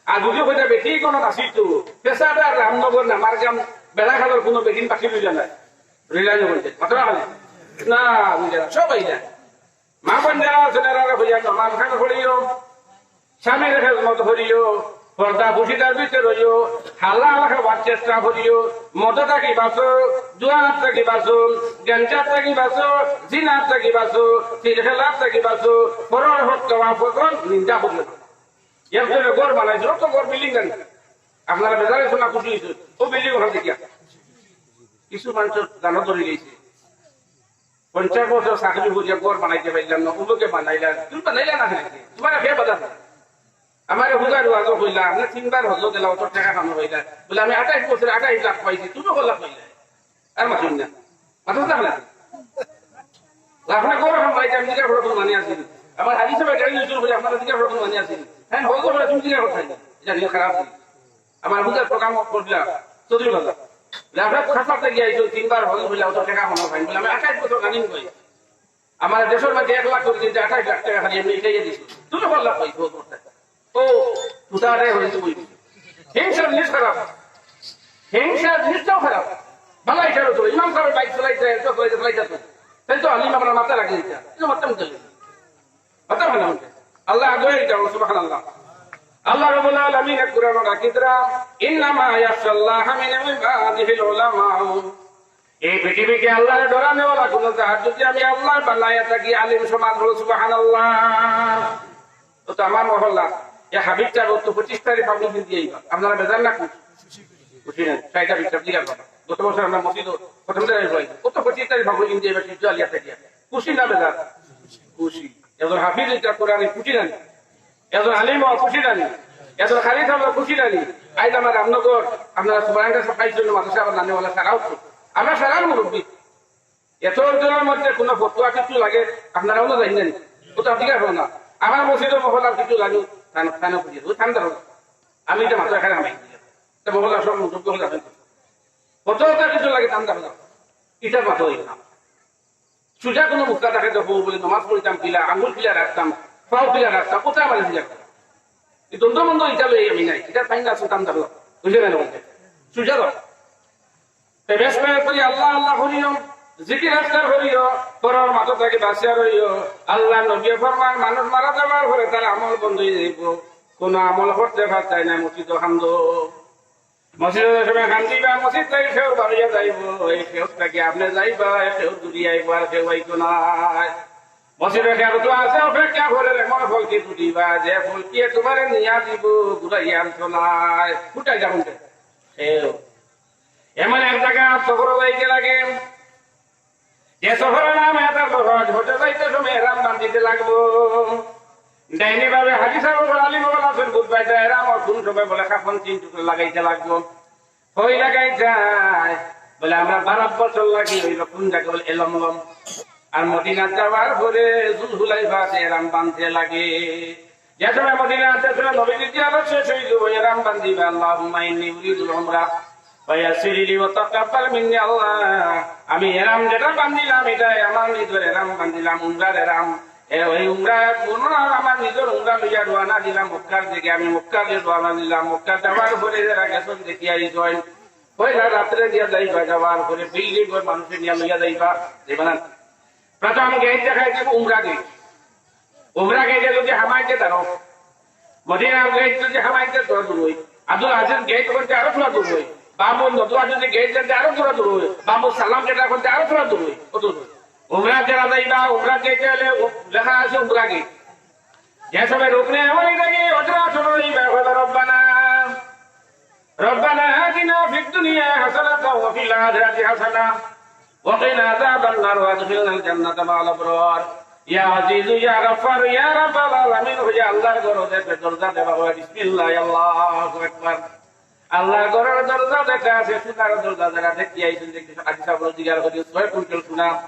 আর যদি কইতা বেটি কোনো নাচিত, পেশাদার রামনগর না, মারগাম, বেড়াখালর কোনো বেটিন বাকি রইলা না, রইলা না বলছেন, মাথা রাখেন। না, বুঝে না, সব অইলা। মা বোন যারা আছেন, এরা হইয়া নমাজ খান পড়িও, স্বামীর খেদমত করিও, পর্দা পুশিদার ভিতরে রইও, হালাল খাবার চেষ্টা করিও, মদ থাকি বাঁচো, জুয়ার থাকি বাঁচো, গাঞ্জা থাকি বাঁচো, জিনা থাকি বাঁচো, তীর খেলা থাকি বাঁচো, পরর হক খাওয়া ফজল নিন্দা করিও না। একজনে ঘর বানাইছে, অত ঘর বিল্ডিং নাই। আপনারা বেজার অইছো না খুশি অইছো? অউ বিল্ডিং অখান দেখিয়া কিছু মানুষ জানো ধরি গেছে। পঞ্চাশ বছর চাকরি করিয়া ঘর বানাইতে পারলাম না, অমুকে বানাইলা, তুমি বানাইলা না কেনে? তোমার কে বাধা দিল? আমারে হুজুরে ওয়াজো কইলা, আপনে তিনবার হজো গেলা, অত টেকা কামাই কইলা। বলে, আমি আঠাইশ বছরে আঠাইশ লাখ পাইছি, তুমি কত লাখ পাইলা? আর মাতুন না, মাতুন না। আপনে ঘর অখান বানাইতে আমি জিজ্ঞাসা করো, তুমি মানি আছি? আমার হাদিসে ভাই গাড়ি নিয়ে শুরু করি, আপনারা জিজ্ঞাসা করো, তুমি মানি আছি? হ্যাঁ, হজো করে তুমি জিজ্ঞাসা করতে হয় না। এটা নিয়ে খারাপ জিনিস। আমার বুঝার প্রোগ্রাম করলা চৌধুরী বাজার। লেফাত খাসা থাকি আইছো, তিনবার হজ হইলা, অত টেকা মনে হয়। বলে, আমি আঠাইশ বছর রানিং করি। আমার দেশের মধ্যে এক লাখ করে দিতে আঠাইশ লাখ টেকা খালি এমনি এটাই দিছি। তুমি কত লাখ পাইছো করতে? ও, তুতারে হইতে বই। হিংসার জিনিস খারাপ। হিংসার জিনিসটাও খারাপ। ভালা হিসাবে তো ইমাম সাহেব বাইক চালাইতে, তো চালাইতে, চালাইতে তো। তাই তো আলিম আপনার মাথা রাখে এটা। এটা মাথা মুখে কথা বলা হচ্ছে। আল্লাহ আগে এটা, সুবহানাল্লাহ। আল্লাহ রাব্বুল আলামিন এক কোরআন রাখিতরা, "ইন্নামা ইয়াখশাল্লাহা মিন ইবাদিহিল উলামা।" এই পৃথিবীতে আল্লাহরে ডরানেওয়ালা কোনো জাত যদি আমি আল্লাহ বানাইয়া থাকি, আলিম সমাজ হলো, সুবহানাল্লাহ। তো, তো আমার মহল্লা, এ হাবিব সাহেব তো পঁচিশ তারিখ ফাগুন কিনতে আইবা, আপনারা বেজার না খুশি? খুশি না, সাইডা বিচার দিকে বাবা। গত বছর আমরা মসজিদও প্রথম জায়গায় হয়েছে, ও তো পঁচিশ তারিখ ফাগুন কিনতে আইবা, সূর্য আলিয়া থাকিয়া। খুশি না বেজার? খুশি। একজন হাফিজ এটা কোরআনে খুশি না নি? একজন আলিম হওয়া খুশি না নি? একজন কারি সাহেব খুশি না নি? আইজ আমার রামনগর, আপনারা সুবহানাল্লাহ সাতাইশ জন মাদ্রাসা আবার নানেওয়ালা সারা হচ্ছে। আমরা সারা মুরব্বী। এত জনের মধ্যে কোনো ফতুয়া কিছু লাগে, আপনারা অন্য জানেন না নি? ও তো আপনি এখন না। আমার মসজিদে মহল্লার কিছু লাগে, তান-, তানে খুশি। ও ঠান্ডা হোক। আমি এটা মাত্র এখানে হামাই দিলাম। এটা মহল্লার সব মুরব্বী হলে আপনি কত কিছু লাগে, ঠান্ডা হোক। এটা মাত্র হইল না। সুজা কোনো মুক্তা থাকে তো বউ বলে নমাজ পড়িতাম কিলা, আঙ্গুল কিলা রাখতাম, পাও কিলা রাখতাম, কোথায় আমার জিজ্ঞাসা করে? এই দ্বন্দ্ব মন্দ এটা লই আমি নাই, এটা তাই না সুতাম দেখলো, বুঝে গেল বলতে। সুজা দাও। তে বেশ করে করি আল্লাহ আল্লাহ করিও, জিকির আজকার করিও, পরর মাথা থাকি বাঁচিয়া রইও। আল্লাহ নবী ফরমান, মানুষ মারা যাওয়ার পরে তার আমল বন্ধ হয়ে যাইব, কোনো আমল করতে পারতাই না, মসজিদ হামদ। মসজিদে সময় কান্দিবা, মসজিদ থাকি কেউ বাড়িয়া যাইব, এই কেউ থাকি আপনি যাইবা, কেউ দূরে আইব, আর কেউ আইতো নাই। মসজিদে কেউ তো আছে, অপেক্ষা করে, এমন ফলকি তুলিবা, যে ফলকি তোমারে নিয়া দিব, ঘুরাইয়া আনতো নাই। কোথায় যাবেন? কেউ। এমন এক জায়গা চক্র যাইতে লাগে, যে শহরের নাম এত সহজ, হজে যাইতে সময় এরাম বান্ধিতে লাগবো। ডাইনি ভাবে হাজি সাহেব বলে, আলী বাবা আছেন, বুঝবাই যায় এরাম, আর কোন সময় বলে কাফন তিন টুকরো লাগাইতে লাগবো। হই লাগাই যায়, বলে আমরা বারো বছর লাগি, ওই কোন জায়গা বলে এলমলম। আর মদিনা যাওয়ার পরে জুলহুলাইফাতে এরাম বানতে লাগে। যে সময় মদিনা আনতে সময় নবীজি জিয়ারত শেষ হয়ে যাবো, এরাম বান্ধিবে, আল্লাহুম্মা ইন্নি উরিদুল উমরা ফায়াসসির লি ওয়া তাকাব্বাল মিন্নি। আল্লাহ, আমি এরাম যেটা বান্ধিলাম, এটা আমার নিজের এরাম বান্ধিলাম, উমরার এরাম। এ, ওই উমরা, উমরা আমার নিজের উমরা লইয়া রওনা দিলাম মক্কার দিকে। আমি মক্কা দিয়ে রওনা দিলাম। মক্কা যাওয়ার পরে যারা গেছেন দেখিয়া এই জয়েন, পয়লা রাত্রে দিয়া যাইবা, যাওয়ার পরে বিল্ডিং ওই মানুষে নিয়ে লইয়া যাইবা, যাইবা না? প্রথম গেট দেখাই দিব উমরা গেট। উমরা গেইটে যদি হামাইতে পারো, মদিনা গেইট যদি হামাইতে, থুড়া দূর অই। আব্দুল আজিজ গেইট করতে আরো থুড়া দূর অই। বাবু নদুয়া যদি গেইট করতে আরো থুড়া দূর অই। বাবু সালাম যেটা করতে আরো থুড়া দূর অই। কত দূর? উমরা যারা যাইবা, উমরা গেইটে অইলে উ-, লেখা আছে উমরা গেইট। যে সময় রুকনে ইয়ামানি থাকি উমরা শুরু অইবা, কইবা, "রব্বানা, রব্বানা আতিনা ফিদ দুনিয়া হাসানাতাও ওয়া ফিল আখিরাতি হাসানা ওয়া কিনা আযাবান নার ওয়া আদখিলনাল জান্নাতা মাআল আবরার।" ইয়া আজিজু ইয়া গাফফার ইয়া রাব্বাল আলামিন, অউ যে আল্লাহর ঘরো যে দরজা দেওয়া অয়, বিসমিল্লাহ, আল্লাহু আকবার। আল্লাহর ঘরর দরজা যেটা আছে, সোনার দরজা, যারা দেখি আইছইন, দেখি হাজি সাহেব জিজ্ঞাসা করি, ছয় কুইন্টাল সোনা।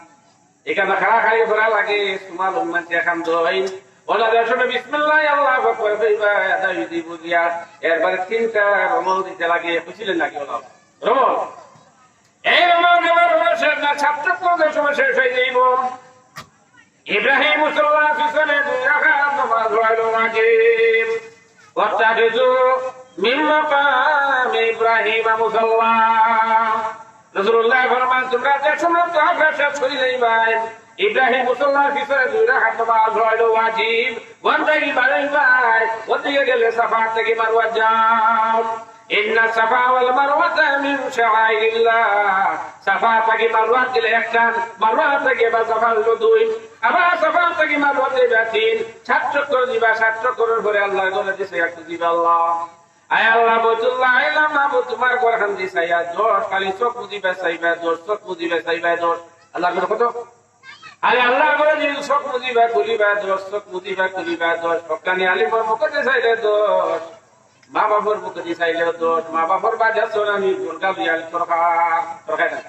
এখানো খাড়া খাড়ি করা লাগে, তোমার উম্মত এখান দইন। ওলা দর্শনে বিসমিল্লাহ, আল্লাহু আকবার কইবা, আদায় অই যাইবো গিয়া। এরপরে তিনটা রমল দিতে লাগে, বুঝলেন নাকি ওলা? রমল। এই রমল দেওয়ার পরে শেষ না, ছাত্র কোন সময় শেষ অই যাইবো। ইব্রাহিম মুসল্লার পিছনে দুই রাকাত নামাজ পড়াইল ওয়াজিব। ওয়াত্তাখিযু মিন মাকামি ইব্রাহিম মুসাল্লা। রাসূলুল্লাহ ফরমান, তোমরা যে সময় তওয়াফ শেষ করি যাইবায়, ইব্রাহিম মুসল্লার পিছনে দুই রাকাত নামাজ পড়াইল ওয়াজিব। ওখান থাকি বারইবায়, ওদিকে গেলে সাফা থাকি মারওয়াত যাও। ইন্না সাফা ওয়াল মারওয়াতা মিন শাআইরিল্লাহ। সাফা থাকি মারওয়াত গেলে এক টান, মারওয়াত থাকি আবার সাফা অইলো দুই, আবার সাফা থাকি মারওয়াত যাইবা তিন, সাত চক্কর দিবা, সাত চক্করর পরে আল্লাহর ঘরো দিছে একটু দিবা আল্লাহ। আয় আল্লাহ, বাইতুল্লাহ আইলাম, মাবুদ তোমার ঘরখান দিছে আইয়া দশ, খালি চোখ মুজিবা চাইবা দশ, চোখ মুজিবা চাইবা দশ। আল্লাহর ঘরো কত? আরে আল্লাহর ঘরো যদি চোখ মুজিবা খুলিবা দশ, চোখ মুজিবা খুলিবা দশ, হক্কানি আলিমর মুখে চাইলে দশ, মা বাপর মুখে চাইলেও দশ, মা বাপর বাদে চল আমি দরকার লইয়া আমি তরকার, তরকার না।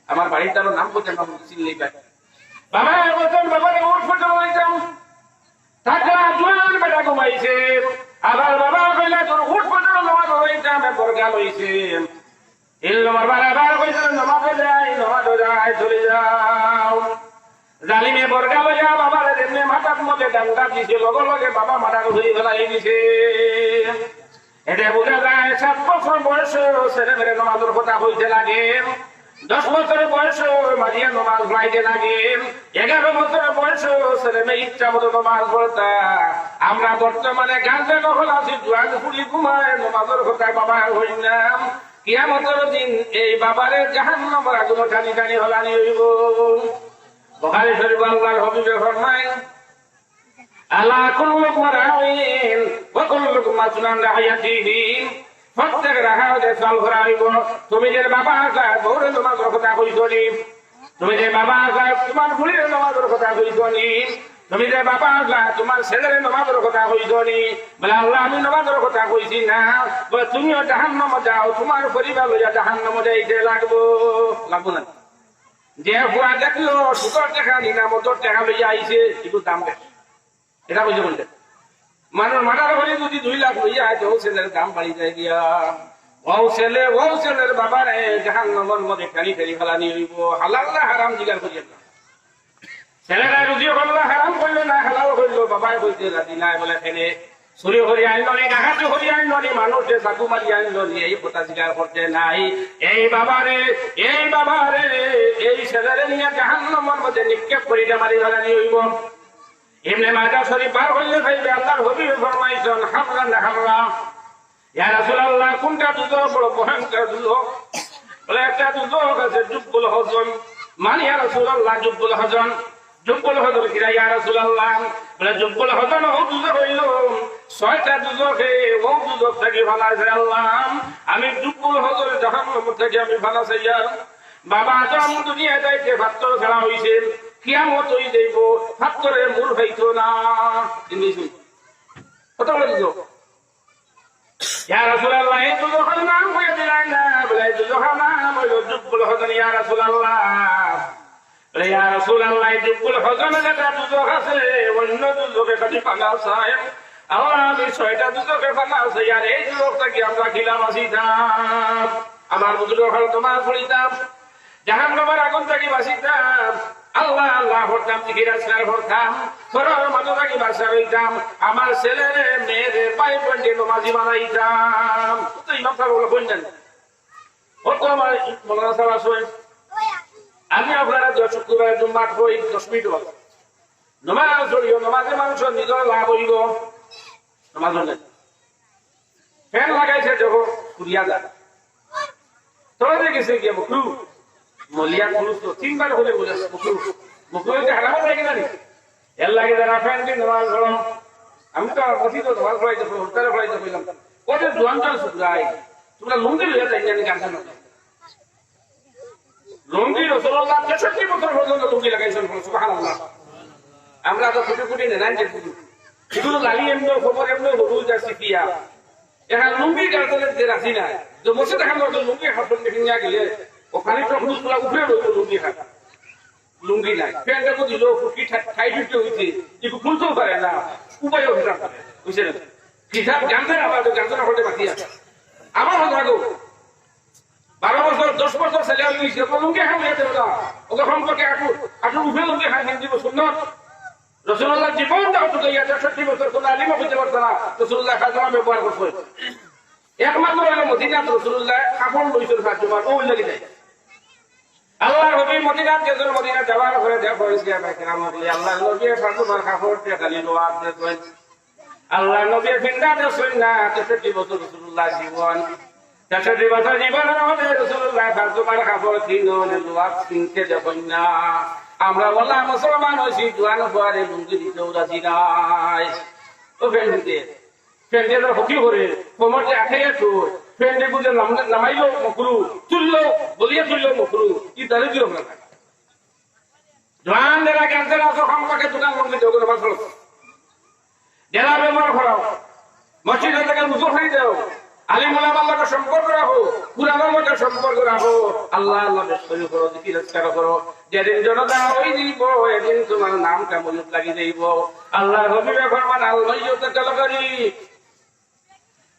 আমার বাড়ির তার নাম করতে না চিনলেই পাই। বাবা, এখন বাবার উঠ ফটো লইতাম, তাকলা জোয়ান বেটা ঘুমাইছে। আবার বাবা কইলা, "তোর উঠ ফটো লওয়া লইতাম, বর্গা লইছে।" ইল নম্বর বারে বারে কইছে, "নামাজে যাই, নামাজে যাই, চলে যাও।" জালিমে বর্গা লইয়া বাবারে যেমনে মাথার মধ্যে ডান্ডা দিছে, লগে লগে বাবা মাথার ঘুরি ফেলাই দিছে। এতে বুঝা যায়, সাত বছর বয়সে ছেলে মেয়ে নামাজের কথা কইতে লাগে, দশ বছর বয়সে মারিয়া নামাজ পড়াইতে লাগে, এগারো বছর বয়সে ছেলে মেয়ে ইচ্ছা মতো নামাজ পড়তা। আমরা বর্তমানে গাঞ্জা নকল আছি, জোয়ান ফুড়ি ঘুমায়, নামাজের কথা বাবা হই না। কিয়ামতের দিন এই বাবারে জাহান্নামের আগুনে টানি টানি হলানি হইব। বুখারী শরীফ আল্লাহর হাবিবে ফরমায়, "আলা কুল্লুকুম রাইন ওয়া কুল্লুকুম মাসউলুন আন রাইয়াতিহি।" প্রত্যেক রাখালরে সওয়াল করা হইব, "তুমি যে বাবা আছায়, বউরে নামাজর কথা কইছো নি? তুমি যে বাবা আছায়, তোমার ফুড়িরে নামাজর কথা কইছো নি? তুমি যে বাবা আছায়, তোমার ছেলেরে নামাজর কথা কইছো নি?" বলে, "আল্লাহ, আমি নামাজর কথা কইছি না।" বলে, "তুমিও জাহান্নামো যাও, তোমার পরিবার লইয়া জাহান্নামো যাইতে লাগবো।" লাগবো না? যে ফুয়া দেখলো, সুদর টেকা নি না, মদর টেকা লইয়া আইছে, একটু দাম বেশি। এটা কইছে কোনটা? মানুষ মার্ডার করে যদি দুই লাখ লইয়া আয়, তো ছেলের দাম বাড়ি যায় গিয়া। ও ছেলে, ও ছেলের বাবারে জাহান্নামর মধ্যে টানি টানি ফেলানি হইব। হালাল না হারাম জিগার করিয়েন না। ছেলেরা রুজি করলো, হারাম করলো না হালাল করলো, বাবায় কইতে রাজি নাই, বলে, "কেনে চুরি করি আনলো নি, ডাকাতি করি আনলো নি, মানুষরে চাকু মারি আনলো নি?" এই কথা জিগার করতে নাই। এই বাবারে, এই বাবারে, এই ছেলেরে নিয়া জাহান্নামর মধ্যে নিক্ষেপ করিয়া মারি ফেলানি হইব। ইবনে মাজাহ শরীফ বার করলে পাইবে, আল্লাহর হাবিবে ফরমাইছেন, "হামরা না হামরা।" ইয়া রাসূলুল্লাহ, কোনটা দুজখ বড় ভয়ঙ্কর দুজখ? বলে, "একটা দুজখ আছে জুব্বুল হজন।" মানে, ইয়া রাসূলুল্লাহ, জুব্বুল হজন, জুব্বুল হজন কিরা ইয়া রাসূলুল্লাহ? বলে, "জুব্বুল হজন ও দুজখ হইল, ছয়টা দুজখে ও দুজখ থাকি ফানা চাই আল্লাহ। আমি জুব্বুল হজন জাহান্নাম থাকি আমি ফানা চাই আর বাবা আদম দুনিয়া যাইতে পাত্তর ছাড়া হইছে, কিয়ামত হই যাইব, পাত্তরে মুড় হইতো না।" ইংলিশ কত বলে দিত? ইয়া রাসূলুল্লাহ, এই দুজখর নাম কইয়া দিলাই না, বলে, "এই দুজখর নাম হইল জুব্বুল হজন, ইয়া রাসূলুল্লাহ।" বলে, "ইয়া রাসূলুল্লাহ, এই জুব্বুল হজন যেটা দুজখ আছে, অন্য দুজখে খালি ফানা চাই। আল্লাহ, আমি ছয়টা দুজখে ফানা চাই, আর এই দুজখ থাকি আমরা কিলা বাঁচিতাম? আমার বুজুর্গ হকল তোমার পড়িতাম।" জাহান্নামের আগুন থাকি বাঁচিতাম, আল্লাহ আল্লাহ করতাম, জিকির আজকার করতাম, ঘরর মাঝে থাকি বাঁচা রইতাম, আমার ছেলেরে, মেয়েরে, ভাই বোনরে নমাজি বানাইতাম। তো ইমাম সাহেব বলে, "কইন না।" ও তো আমার মৌলানা সাহেব আসবেন। আমি আপনারা দশ শুক্রবারে জুম্মাত হই, দশ মিনিট হবে। নমাজ পড়িও, নমাজে মানুষর নিজর লাভ অইবো। নমাজ পড়লে ফ্যান লাগাইছে, দেখো, ফুরিয়া যায়। তলে গেছে গিয়া মকরু, মলিয়া পুরুষ তো তিনবার হলে বলে মকরু। মকরু হইতে হারাম লাগে না নি? এর লাগে যারা ফ্যান দিয়ে নমাজ পড়ো, আমি তো আমার মসজিদে নমাজ পড়াইতে পড়ি, হরতালে পড়াইতে পড়লাম। ওদের জোয়ান জোয়ান শুক্রাই, তোমরা লুঙ্গি লইয়া যাই, আমি গান গান। লুঙ্গি রাসূলুল্লাহ তেষট্টি বছর পর্যন্ত লুঙ্গি লাগাইছেন, সুবহানাল্লাহ। আমরা তো ফুটি ফুটি নেন যে শুধু লালি এমনি খবর এমনি হলুদ আর সিপিয়া। এখন লুঙ্গি গার্জেনের যে রাজি নাই, যে মসজিদ এখন তো লুঙ্গি হাফ প্যান্ট নিয়ে গেলে ওখানে তো হলুদ তোলা উপরে রইল লুঙ্গি হাত। লুঙ্গি নাই, প্যান্টটা তো দিল ফুটি টাইট হইতে হইতে একটু খুলতেও পারে না, উপায়ও হিসাব করে, বুঝছেন? হিসাব জানতে না পারে, জানতে না পারলে বাকি আছে। আমার হয়ে থাকো, বারো বছর, দশ বছর ছেলে আমি নিয়েছি, ওকে লুঙ্গি খান দিয়ে দেবো না। ওকে সম্পর্কে আটু, আটুর উপরে লুঙ্গি খান দিব সুন্নত। রাসূলুল্লাহ জীবনটা অটুট হইয়া তেষট্টি বছর কোনো আলিমও হইতে পারতো না। রাসূলুল্লাহ খাজনা ব্যবহার করছে। একমাত্র হলো মদিনাত রাসূলুল্লাহ কাপড় লইছেন সাহায্য মার, ও লাগে যায়। আল্লাহর নবী মদিনাত গেছেন, মদিনা যাওয়ার পরে দেখা হয়েছে, আল্লাহর নবী সাহায্য মার কাপড় দিয়ে খালি লোয়ার দেখবেন। আল্লাহর নবী ফিন্দা দেখছেন না, তেষট্টি বছর রাসূলুল্লাহ জীবন। তেষট্টি বছর জীবনের মধ্যে রাসূলুল্লাহ ফাতেমার কাপড় কিনন, লোয়ার কিনতে দেখেন না। আমরা বলা মুসলমান হইছি, জোয়ান পরে লুঙ্গি দিতেও রাজি নাই। ও ফ্যান্ডে, ফ্যান্ডে তো ক্ষতি করে, কোমরটা আটকে গেছে, ফ্যান্ডে বুঝে নাম-, নামাইলো মকরু, তুললো, বলিয়া তুললো মকরু, ই তারে দিও না। জোয়ান যারা ক্যান্সার আছে, সম্পর্কে দোকান বন্ধ করে বসো। যারা ব্যবহার করাও, মসজিদে থেকে রুজু হয়ে যাও, আলিম ওলামার লগে সম্পর্ক রাখো, কুরআনের লগে সম্পর্ক রাখো, আল্লাহ আল্লাহ বেশ করে করো, জিকির আজকার করো। যেদিন জনতা ওই দিব, এদিন তোমার নামটা মজুদ লাগি যাইব। আল্লাহর হাবিবে ফরমান, আল মাইয়িতু কাল গারিক।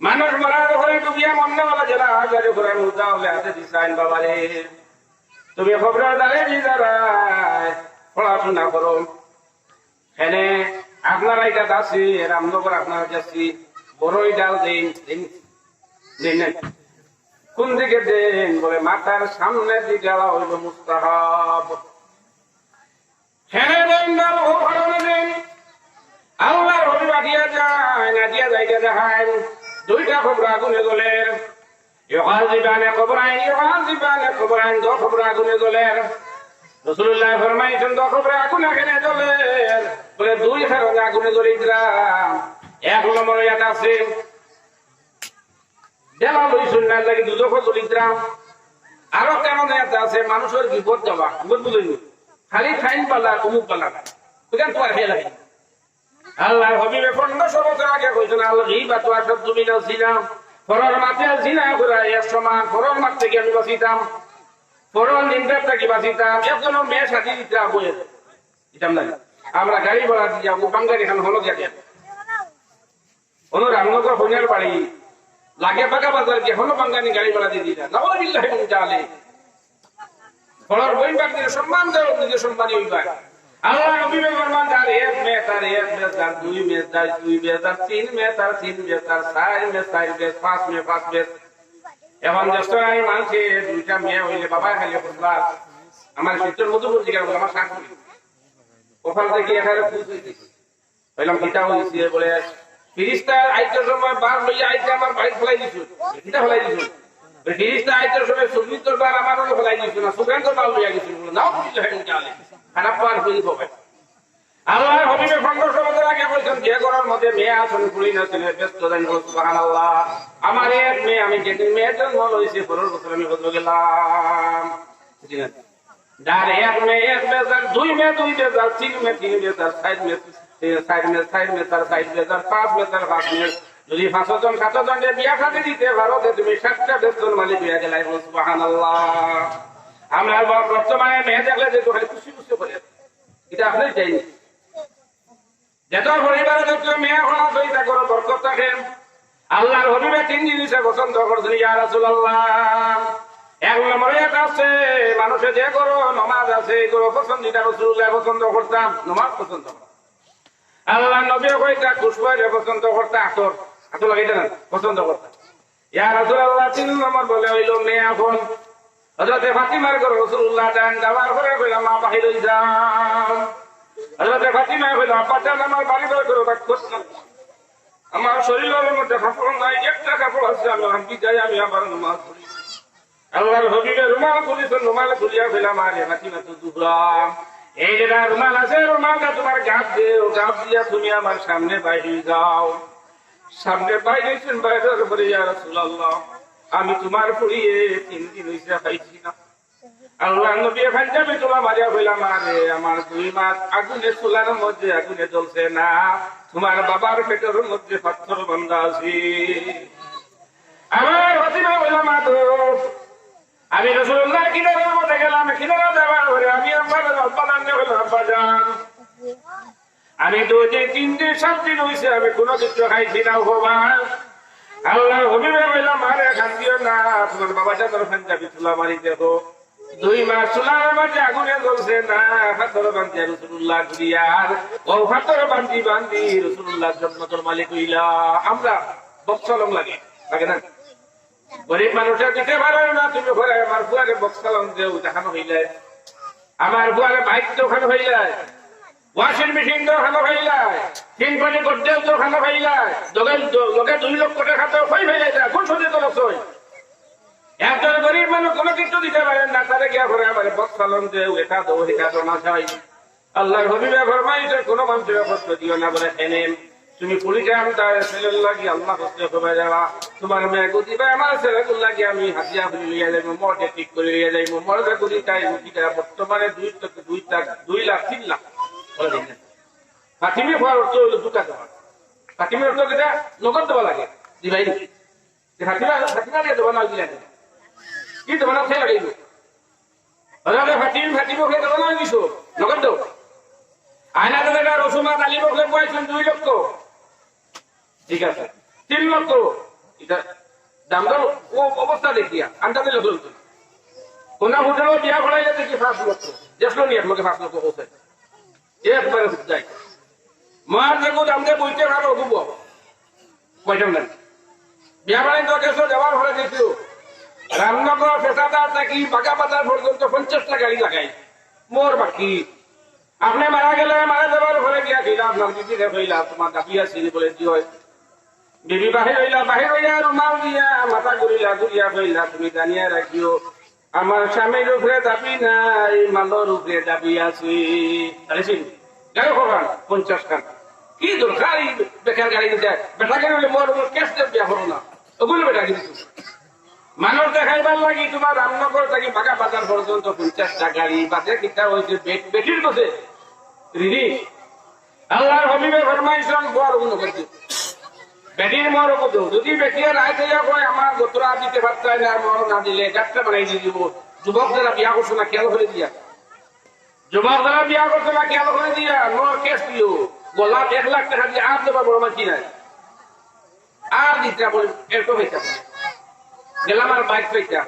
মানুষ মরার পরে ডুবিয়া মরনেওয়ালা যারা, আজারে করে মুর্দা হলে হাতে দিছাইন বাবারে। তুমি খবরদারে দি যারায় পড়াশোনা করো। এনে আপনারা এটা দাসি, রামনগর আপনারা যাচ্ছি, বড়ই ডাল দিন, দিন, দিন, দিন। কোন দিকে দিন? বলে মাথার সামনের দিকে আলা হইল মুস্তাহাব। হেনে দিন না, বহু কারণে দিন। আল্লাহর হাবিব আটিয়া যাইন, আটিয়া যাইতে দেখাইন, দুইটা খবর আগুনে জ্বলের। ইউআযিবানে কবরাইন, ইউআযিবানে কবরাইন, দুই খবর আগুনে জ্বলের। রাসূলুল্লাহ ফরমাইছেন, দুই খবর আগুনে কেনে জ্বলের? বলে, দুই কারণে আগুনে জ্বলিতরা। এক নম্বর ইয়াত আছে, দেলা লই সুন্নার লাগি দুজখো জ্বলিতরা। আরো কারণ ইয়াত আছে, মানুষর গিবত দেওয়া, গিবত বুঝইন নি? খালি ফাইন বালা, অমুক বালা না। ওখান তো আর খেয়ে লাগে। আল্লাহর হাবিবে পনেরোশো বছর আগে কইছেন, "আল গীবাতু আশাদ্দু মিনাজ জিনা।" পরর মাতে জিনা করা এক সমান, পরর মাত থেকে আমি বাঁচিতাম, পরর নিন্দা থেকে বাঁচিতাম। একজনও মেয়ে শাদি দিতে বইয়ে দিতাম না। আমরা গাড়ি ভাড়া দিয়া ও বাঙ্গারি খান হলো গিয়া দিয়া। অনু রামনগর হইনার বাড়ি, লাগে বাগা বাজার গিয়া হলো বাঙ্গানি গাড়ি ভাড়া দিয়ে দিলা। নাউযুবিল্লাহি মিন জালিক। ঘরর বইন বাগনিরে সম্মান দেও, নিজে সম্মানী হইবা। আল্লাহর নবীয়ে ফরমান, যার এক মেয়ে, তার এক বেশ, যার দুই মেয়ে, তার দুই বেশ, যার তিন মেয়ে, তার তিন বেশ, যার চাইর মেয়ে, চাইর বেশ, পাঁচ মেয়ে, পাঁচ বেশ। এখন দেশর আমি মানছি, দুইটা মেয়ে হইলে বাবা খালি বুঝবা। আমার শিষ্যর মতো বুঝি গেল, আমার শাশুড়ি। ওখান থেকে এখানে খুশ হয়ে গেছে। কইলাম, "কিতা হইছে?" বলে, "ফিরিস্তা আইতে সময় বার লইয়া আইতে আমার বাড়ি ফেলাই দিছইন।" "কিতা ফেলাই দিছইন?" বলে, "ফিরিস্তা আইতে সময় সুগন্ধর বার আমার উপরে ফেলাই দিছইন, না সুগন্ধর বার লইয়া গেছইন।" বলে, "নাউযুবিল্লাহি মিন জালিক।" খারাপ বার হইল সবাই। আল্লাহর হাবিবে পনেরোশো বছর আগে কইছেন, "যে ঘরর মধ্যে মেয়ে আছইন, কুড়ি না ছেলে, ব্যস্ত দেন, সুবহানাল্লাহ। আমার এক মেয়ে, আমি যেদিন মেয়ের জন্ম লইছি, পরের বছর আমি হজে গেলাম।" ঠিক আছে? যার এক মেয়ে এক বেজার, দুই মেয়ে দুই বেজার, তিন মেয়ে তিন বেজার, চাইর মেয়ে, এ, চাইর মেয়ে চাইর বেজার, চাইর বেজার, পাঁচ বেজার, পাঁচ মেয়ে। যদি পাঁচজন সাতজন যে বিয়া শাদী দিতে পারো, তে তুমি সাতটা বেতন মালিক হইয়া গেলায়। বল, সুবহানাল্লাহ। আমরা ব-, বর্তমানে মেয়ে দেখলে যে দোকানে খুশি খুশি করে, এটা আপনি চাইনি। যেটা পরিবারে যত মেয়ে হওয়া যায়, তা করো বরকত থাকে। আল্লাহর হাবিবে তিন জিনিসে পছন্দ করছেন, ইয়া রাসূলুল্লাহ। এক নম্বরে এটা আছে, মানুষে যে করো নমাজ আছে, এই করো পছন্দিদা রাসূলুল্লাহ পছন্দ করতাম, নমাজ পছন্দ করতাম। আল্লাহর নবী কইতা খুশবুরে পছন্দ করতা, আতর, আতর লাগাইতা না, পছন্দ করতা। ইয়া রাসূলুল্লাহ, তিন নম্বর বলে হইল মেয়ে আপন। হযরতে ফাতিমার ঘরে রাসূলুল্লাহ যান, যাওয়ার পরে কইলা, "মা, বাহির হই যাও।" হযরতে ফাতিমায় কইলা, "আব্বাজান, আমার বাড়ি বার করো, রাগ করো না। আমার শরীরের মধ্যে কাপড় নাই, একটা কাপড় আছে, আমি, আমি যাই, আমি আবার নামাজ পড়ি।" আল্লাহর হাবিবে রুমাল খুলিছইন, রুমাল খুলিয়া কইলা, "মারে ফাতিমাতু জুহরা, এই যেটা রুমাল আছে, রুমালটা তুমার গাত দেও, গাত দিয়া তুমি আমার সামনে বাইর অই যাও।" সামনে বাইর অইছইন, বাইর অওয়ার পরে, "ইয়া রাসূলুল্লাহ, আমি তুমার ফুড়িয়ে তিন দিন অইছে খাইছি না।" আল্লাহর নবীয়ে পাঞ্জাবি তুলা মারিয়া কইলা, "মারে, আমার দুই মাস আগুনে চুলার মধ্যে আগুনে জ্বলছে না, তুমার বাবার পেটর মধ্যে পাথর বান্ধা আছে।" আমার ফাতিমা কইলা, "মা গো, আমি রাসূলুল্লাহর কিনারার মধ্যে গেলাম, কিনারা যাওয়ার পরে আমি আব্বাজান, আব্বাজান কইলাম, আব্বাজান, আমি দুই দিন, তিন দিন, সাত দিন অইছে, আমি কুনু কিচ্ছু খাইছি না, ও বাবা।" আল্লাহর হাবিবে কইলা, "মারে, কান্দিও না, তুমার বাবাজানর পাঞ্জাবি তুলা মারি দেখো। দুই মাস চুলার মধ্যে আগুনে জ্বলছে না, পাথর বান্ধিয়া রাসূলুল্লাহ ঘুরিয়ার, অউ পাথর বান্ধি বান্ধি রাসূলুল্লাহ জন্নতর মালিক অইলা।" আমরা বকসালং লাগে, লাগে না? গরিব মানুষে দিতে পারে না, তুমি কইরায় আমার ফুয়ারে বকসালং দেও, অউ দেখানো অইলে। আমার ফুয়ারে বাইক দেও, অখানো অইলে। ওয়াশিং মেশিন দেও, অখানো অইলে। তিন পাটি গড্রেজ দেও, অখানো অইলে। লগে, লগে দুই লক্ষ টেকা দেও, কই অইলে, কোন সুদে তো লস অয়? একজন গরিব মানুষ কুনু কিচ্ছু দিতে পারেন না, তারে গিয়া কইরায় আমারে বকসালং দেও, ইটা দেও, ইটা দেও না চাই। আল্লাহর হাবিবে ফরমাইছইন, "কুনু মানষরে কষ্ট দিও না।" বলে, "কেনে?" "তুমি পুলিশে আমদার ছেলের লাগি আল্লাহ কষ্ট কমে যাওয়া, তুমার মেয়েগু দিবা, আমার ছেলেগুর লাগি আমি হাদিয়া করি লইয়া যাইমু, মোর ঠিক করি লইয়া যাইমু, মোর যে গুলি তাই রুটি দেয়, বর্তমানে দুই লাখ, দুই লাখ, দুই লাখ, তিন লাখ।" বলে, "দিন না।" ফাতিমি কওয়ার অর্থ অইলো দুটা দেওয়া। ফাতিমির অর্থ কিতা? নগদ দেওয়া লাগে। জি ভাই, যে ফাতিমা, ফাতিমা দিয়ে দেওয়া না দিলে কি দেওয়া না খেয়ে লাগাইল? হযরতে ফাতিমা, ফাতিমা অকলে দেওয়া না দিছো, নগদ দেও। আয়না দাদা রসুমা আলী অকলে কইছইন দুই লক্ষ। ঠিক আছে, তিন লক্ষ। ইটা দাম দর ও অবস্থা দেখিয়া আন্দাজে লেখা অইতো। কোন হোটেলও বিয়া করাইলে দেখি পাঁচ লক্ষ, দেড় লক্ষ নিয়ে এক লক্ষ পাঁচ লক্ষ কইছে। একবারে হুদ্দাই। মার যেগু দাম দে বইতে পারো, অগু বও। কয়টা নাই। বিয়া বাড়ি তো গেছো, যাওয়ার পরে দেখিও। রামনগর, পেশাদার থাকি বাগা বাজার পর্যন্ত পঞ্চাশটা গাড়ি লাগাই। মোর বাকি। আপনে মারা গেলে, মারা যাওয়ার পরে গিয়া কইলা, আপনার বিবিরে কইলা, "তুমার দাবি আছে নি?" বলে, "জি অয়।" বিবি বাহির অইলা, বাহির অইয়া রুমাল দিয়া মাথা ঘুরিলা, ঘুরিয়া কইলা, "তুমি জানিয়া রাখিও, আমার স্বামীর উপরে দাবি নাই, মালর উপরে দাবি আছে।" তাহলে শুনি, গাড়ি কখান? পঞ্চাশ খান। কি দরকার এই বেকার গাড়ি দিতে? বেটা গাড়ি অইলে মোর উপর কেস দেব, বিয়া করো না। অগুলো বেটা কিন্তু মানুষ দেখাইবার লাগি তুমার রামনগর থাকি বাগা বাজার পর্যন্ত পঞ্চাশটা গাড়ি, বাদে কিতা অইছে? বেট-, বেটির কাছে রিনি। আল্লাহর হাবিবে ফরমাইছইন, "বউর অগু নগদ দেও।" বেটির মোর অগু দেও। যদি বেটিয়ে রাইত অইয়া কয়, "আমার গতরা দিতে পারতায় না, মোর না দিলে ডাক্তার বানাই দিব।" যুবক যারা বিয়া করছো না, খেয়াল করি দিয়া। যুবক যারা বিয়া করছো না, খেয়াল করি দিয়া, মোর কেস দিও। গলাত এক লাখ টেকা দিয়া আর দেবা বড় মানষি নাই। আর দিতা বলে, এত পাইতা। গেলাম আর বাইক পাইতা।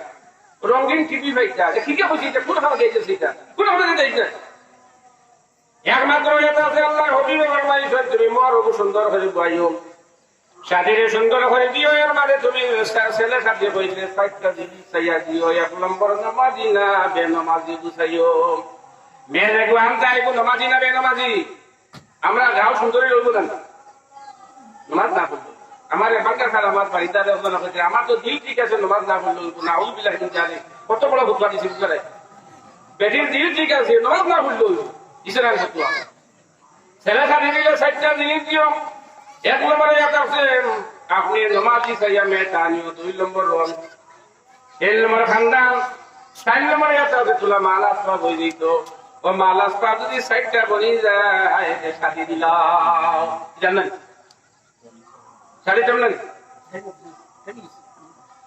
রঙিন টিভি পাইতা। যে কিতা কইছে ইটা? কোন খাওয়া গেছে ইটা? কোন খাওয়া গেছে ইটা? একমাত্র ইটা আছে, আল্লাহর হাবিবে ফরমাইছইন, "তুমি মোর অগু সুন্দর করি বওয়াইও। শাদিরে সুন্দর করি দিও, এর মাঝে তুমি ছে-, ছেলে শাদি অইলে চাইরটা জিনিস চাইয়া দিও। এক নম্বর নমাজি না বেনমাজি বুঝাইও।" মেয়ে দেখবো আনতে আইবো নমাজি না বেনমাজি। আমরা গাঁও সুন্দরী লইব না, নমাজ না পড়লে। আমার এখানকার স্যার আমার বাড়িতে আরে ওখানে কইছে, "আমার তো দিল ঠিক আছে, নমাজ না পড়লে অইব না।" আউযু বিল্লাহি মিন জালিক। কত বড় ফতোয়া দিছে বুঝলে? বেটির দিল ঠিক আছে, নমাজ না পড়লে অইব। ইসলাম ফতোয়া। ছেলে শাদি দিলে চাইরটা জিনিস দিও। এক নম্বরে ইয়াত আছে, আপনি নমাজি চাইয়া মেয়ে টানিও। দুই নম্বর রং। তিন নম্বর খানদান, চাইর নম্বর ইয়াত আছে তুলা মাল আসবাব অই যাইতো। ও মাল আসবাব যদি চাইরটা বনি যায়, এ শাদি দিলাও। জানেন? শাদি কেমন?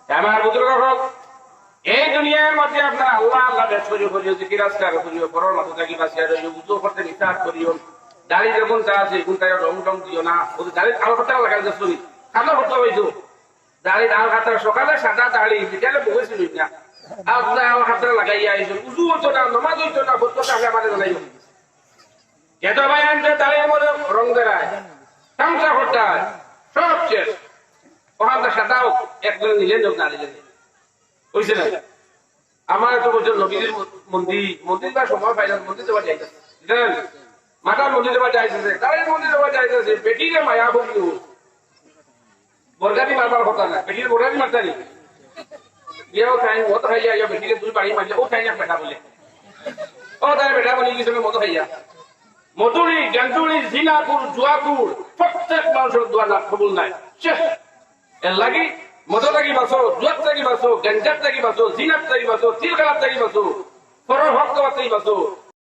আমার বুজুর্গ অকল, এই দুনিয়ার মধ্যে আপনারা আল্লাহ, আল্লাহ বেশ করিও, করিও, জিকির আজকার করিও, পরর মাঝে থাকি বাঁচিয়া রইও, উজু করতে নিষেধ করিও। দাড়ি যেগুনতা আছে, এগুনতায় রং টং দিও না। ওই দাড়িত আলকাতরা লাগাই দিছো নি? কালো হতে হইতো। দাড়িত আলকাতরা, সকালে সাদা দাড়ি, বিকালে বগি ছিল না। আপনার আলকাতরা লাগাইয়া আইছো, উজু হইতো না, নমাজ হইতো না, হতো তাহলে আমারে জানাইও। এত ভাই আনতে দাড়ির মধ্যে রং দেয়, তামসা করতে হয়, সব শেষ। ওখান তো সাদাও একজন নিলেন, লোক দাঁড়িয়ে গেলেন। বুঝছে না? আমার তো বলছে নবীজির ম-, মন্দির, মন্দির বা সময় পাইলাম, মন্দির তো যাইতেছে। বুঝলেন? মাতার মন্দিরে বা যাইতেছে, তারে মন্দিরে বা যাইতেছে, বেটিরে মায়া ভক্তি। বরগাদি মারবার কথা না, বেটিরে বরগাদি মারতা নি। বিয়াও খাইন, মদ খাইয়া, ইয়া বেটিরে দুই বাড়ি মারলে, ও খাইন এক বেটা বলে। ও তার বেটা বলে, কিছু মদ খাইয়া। মদুরি, গাঞ্জুরি, জিনাকুর, জুয়াকুর, প্রত্যেক মানুষের দোয়া না কবুল নাই। শেষ। এর লাগি মদ লাগি বাঁচো, জুয়ার লাগি বাঁচো, গাঞ্জার লাগি বাঁচো, জিনার লাগি বাঁচো, তিল খাওয়ার লাগি বাঁচো, পরর হক খাওয়ার লাগি বাঁচো,